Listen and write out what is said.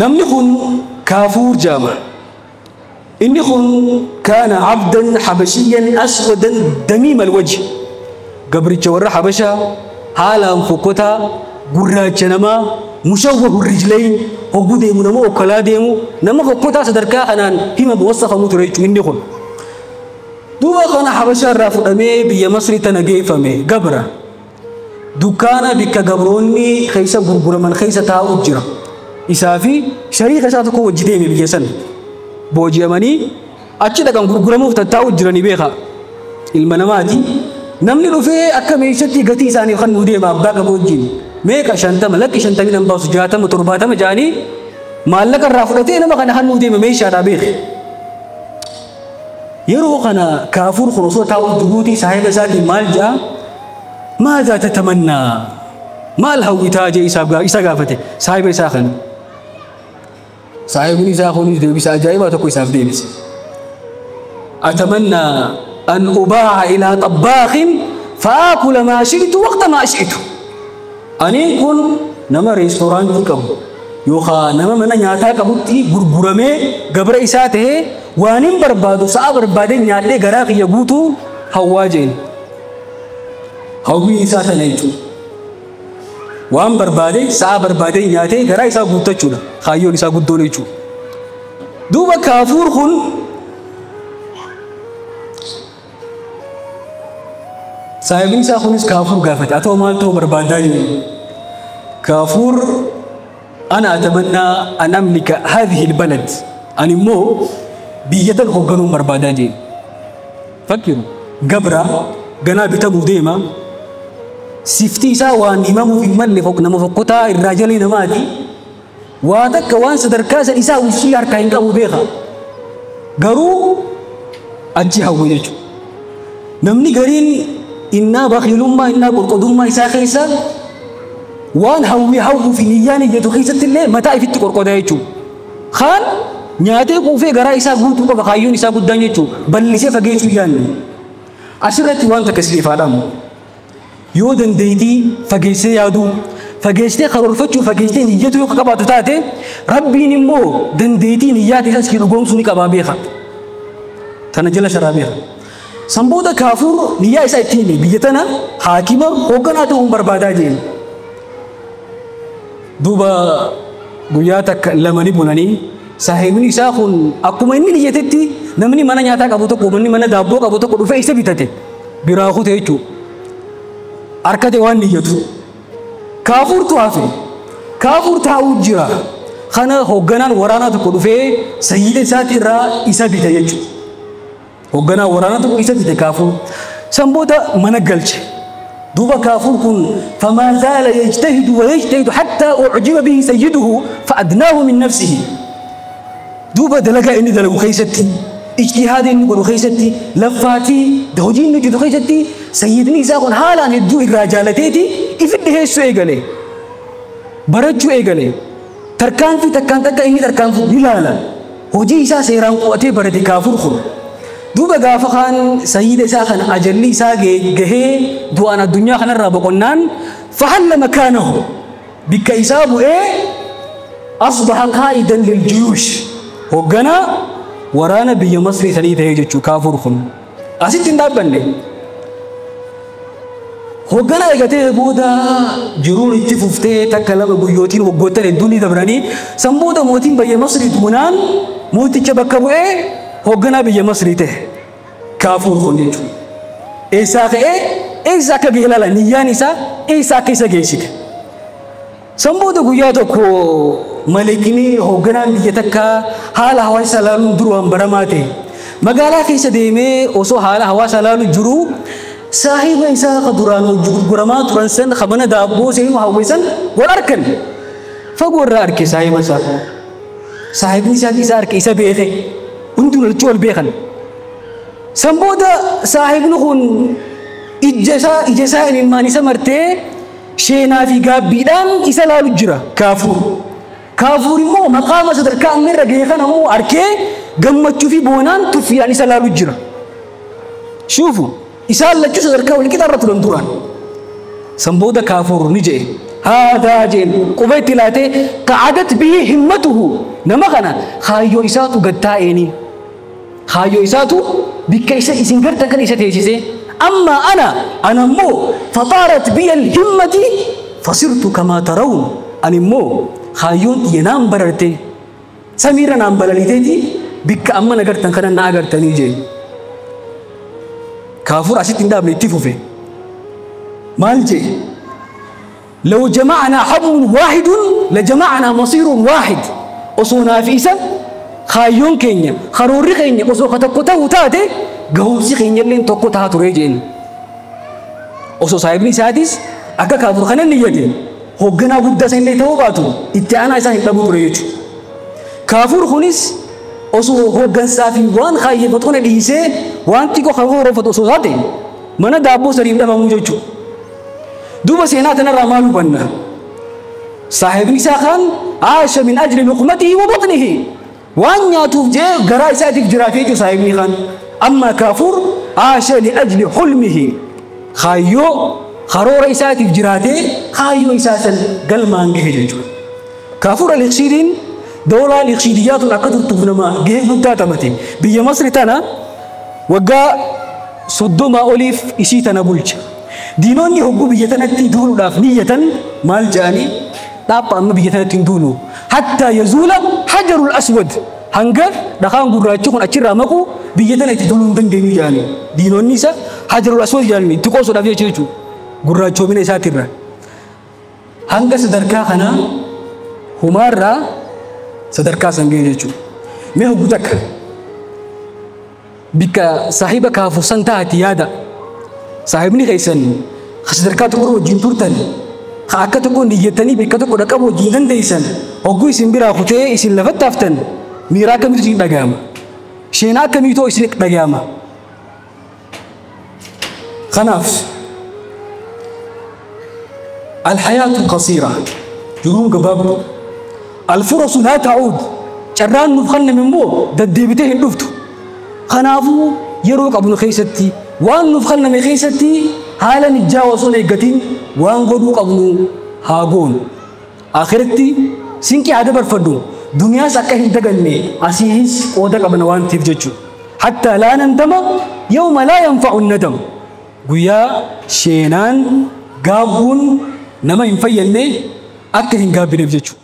Namni kun Kaafuur jaama. Inni kun kaana abdan habashiyyan aswadan damiima alwajhi. Gabricha warra Habashaa haalaan fokkotaa gurraacha namaa mushawwahu rijlayn hogguu deemu nama okkolaa deemu nama fokkotaa sadarkaa kanaan himamu wasafamu ture jechuudha inni kun. Duuba kana Habashaa irraa fudhamee biyya Masrii tana geeffame gabra. Dukkaana bikka gabroonni keessa gurguraman keessa taa'u jira. Isaa fi shariika isaa tokko wajji deeme biyya sana. Booji'amanii achi dhaqan gurguramuuf tattaa'u jiranii beeka. Ilma namaati. Namni dhufee akka meeshaatti gatii isaaniif kan nuu deema abbaa qabu wajjin. Meeqa 50 lakki 50 nan baasu 60 70 jaanii maallaqa irraa fudhatee nama kana kan nuu deema meeshaadhaa beeka. Yeroo kana Kaafuur kun osoo taa'u jiruuti saahiba isaatiin maal ja'a? Maadhaa tatamannaa? Maal hawwitaa jee isa gaafate saahiba isaa kana. Saahibni isaa kunis deebisa ajaa'ibaa tokko isaaf deebise. Atamannaa an ubaa'a ilaa xabbaaqin fa'aakula maa shi'tu waqta maa shi'tu. Ani kun nama reestooraantii qabu yookaan nama mana nyaataa qabutti gurguramee gabra isaa ta'ee waan hin barbaadu sa'a barbaadee nyaadhee garaa kiyya guutuu hawwaa jeen. Hawwii isaa tana jechuudha. Waan barbaade sa'a barbaadee nyaatee garaa isaa guuttachuudha. Kaayyoon isaa guddoon jechuudha. Duuba Kaafuur kun saahibni isaa kunis Kaafuur gaafate. Atoo maal ta'uu barbaadaa jiru? Kaafuur ana atamannaa an amlika haadhihi albalad. Ani immoo biyya tan hoogganuun barbaadaa jeen. Fakkiru gabra ganaa bitamuu deema. Sifti isaa waan himamuuf hin malle nama fokkotaa irraa jalee namaati. Waa takka waan sadarkaa san isaa uffii harkaa hin qabu beeka. Garuu achi hawwe jechuudha. Namni gariin innaa bakiilummaa innaa qorqodummaa isaa keessa waan hawwi hawwuu fi niyyaan iyyatu keessatti illee mataa ifitti qorqoda jechuudha. Kaan nyaatee quufee garaa isaa guutuu qaba kaayyoon isaa guddaan jechuudha. Bal'isee fageessuu yaadne. Asirratti waan takka isiniif haa dhaamu. Yoo dandeettii fageessee yaaduu, fageessitee karoorfachuu, fageessitee niyyatu yoo qabaatu taate Rabbiin immoo dandeettii niyyaa keessas si dhugoomsuu ni qabaa beeka. Tana jala sharaa beeka. Sanboota Kaafuur niyyaa isaa ittiin hime biyya tana haakima hoogganaa ta'uun barbaadaa jeen. Duuba guyyaa takka lamanii bulanii saahibni isaa kun akkuma inni niyyatetti namni mana nyaataa qabu tokko namni mana daabboo qabu tokko dhufee isa bitate biraa kute jechuudha. Harkate waan niyyatu. Kaafuurtu hafe. Kaafuur taa'uu jira. Kana hoogganaan waraanaa tokko dhufee sayyida isaati irraa isa bite jechuudha. Hoogganaan waraanaa tokko isa bite Kaafuur. San booda mana galche. Duuba Kaafuur kun famaa zaala yajtahidu wa yajtahidu hattaa ucjiba bihi sayyiduhu fa'adnaahu min nafsihi. Duuba dalagaa inni dalagu keessatti ijtihaada inni godhu keessatti laffaatii hojii inni hojjetu keessatti sayyidni isaa kun haalaan hedduu irraa jaalateeti ifi dhiheessuu eegale. Barachuu eegale. Tarkaanfii takkaan takka inni tarkaanfuu ni ilaala. Hojii isaa seeraan qo'atee barate Kaafuur kun. Duuba gaafa kaan sayyida isaa kana ajalli isaa gahee du'aan addunyaa kanarraa boqonnaan fahalla makaanahu bikka isaa bu'ee asbaha qaa'idan liljuyuush. Hoogganaa waraana biyya Masrii sanii ta'ee jechuu Kaafuur kun. Asitti hin dhaabbanne. Hoogganaa eegatee booda jiruun itti fuftee takka lama guyyootiin waggoottan hedduun ni dabranii san booda mootiin biyya Masrii duunaan mooticha bakka bu'ee hoogganaa biyya Masrii ta'e Kaafuur kun jechuudha. Eessaa ka'ee eessa akka ga'e ilaala niyyaan isaa eessa akka isa geessite. San booda guyyaa tokko malikni hoogganaan biyya takkaa haala hawaasa ilaaluun duraan baramaa ta'e. Magaalaa keessa deemee osoo haala hawaasa ilaalu jiruu saahiba isaa ka duraan hojii gurguramaa turan san ka mana daabboo seenuu hawwe san wal arkan. Fagoo irraa arke saahiba isaa. Saahibni isaa isa arke isa beeke. Hundinuu lachuu wal beekan. San booda saahibni kun ija isaa imimmaan isa martee sheenaa fi gaabbiidhaan isa laalu jira Kaafuur. Kaafuur immoo maqaama sadarkaa amma irra ga'e kana immoo arkee gammachuu fi boonaan tuffiidhaan isa laalu jira. Shuufu isaan lachuu sadarkaa wal qixa irra turan duraan. San booda Kaafuur ni jedhe. Haadaa jeen quba itti laatee qa'adat bihi himmatuhu nama kana kaayyoo isaatu gad taa'eeni. Kaayyoo isaatu bikka isa isin gartan kan isa teessise. Amma ana immoo faxaarat biya alhimmati fasirtu kamaa tarawun. Ani immoo kaayyoon xiyya naan bararte samiirra naan balaliteeti bikka amma na gartan kana na agartanii jeen. Kaafuur asitti hin dhaabne itti fufe. Maal jee? لو جمعنا حبل واحد لجمعنا مصير واحد. osoo fi isa kaayyoon keenya karoorri keenya osoo ka tokko ta'u taate gahumsi keenya illee tokko ta'a ture jeen. Osoo saahibni isaatis akka Kaafuur kana niyyate hoogganaa guddaa isa illee ta'uu baatu itti aanaa isaa hin dhabuu ture jechuudha. Kaafuur kunis osoo hooggansaa fi waan kaayyeffatu kana dhiisee waan xiqqoo karoorfatu osoo taate mana daabboo sadiif dhabamuu jechuudha. Duuba seenaa tanarraa maal hubanna? Saahibni isaa kaan aasha min ajli luqmatihi wa batnihi waan nyaatuuf jee garaa isaatiif jiraatee jechuudha saahibni kaan. Amma Kaafuur aasha li ajli hulmihi kaayyoo karoora isaatiif jiraatee kaayyoo isaa san galmaan gahe jechuudha. Kaafuur al-Iqshiidiin dawlaa al-Iqshiidiyyaatuun akka turtuuf nama gahee guddaa taphate. Biyya Masri tana waggaa 30 oliif isii tana bulche. Diinonni hogguu biyya tanatti duuluudhaaf niyyatan maal jedhanii dhaabba amma biyya tanatti hin duulu. Hattaa yazuula hajarul aswad hanga dhakaan gurraachi kun achirraa maqu biyya tana itti duuluu hin dandeenyu jedhanii. Diinonni isa hajarul aswad jedhanii itti qoosuudhaaf jecha jechuudha. Gurraachoomina isaatirra. Hanga sadarkaa kanaa humaarraa sadarkaa san gahe jechuudha. Mee hogguu takka bikka saahiba Kaafuur san taati yaada. Saahibni keessan sadarkaa tokko wajjin turtan akka tokko niyyattanii bakka tokko dhaqabu wajjin dandeessan hogguu isin biraa kutee isin lafatti haftan miira akkamiitu isin dhaga'ama? Sheenaa akkamiitu isin dhaga'ama? Kanaaf alhayaatu qasiira jiruun gabaabduu alfurasu laa ta'uud carraan nuuf kenname immoo deddeebitee hin dhuftu. Kanaafuu yeroo qabnu keessatti waan nuuf kenname keessatti haala mijaawaa osoo hin eeggatin waan godhuu qabnu haa goonu. Akhiratti sinqii haa dabarfadhu duniyaas akka hin daganne asiis qooda qabna waan ta'eef jechuudha. Hattaa laa nandama yawma laa yanfa'u nadam. Guyyaa sheenaan gaabbuun nama hin fayyadne akka hin gaabbineef jechuudha.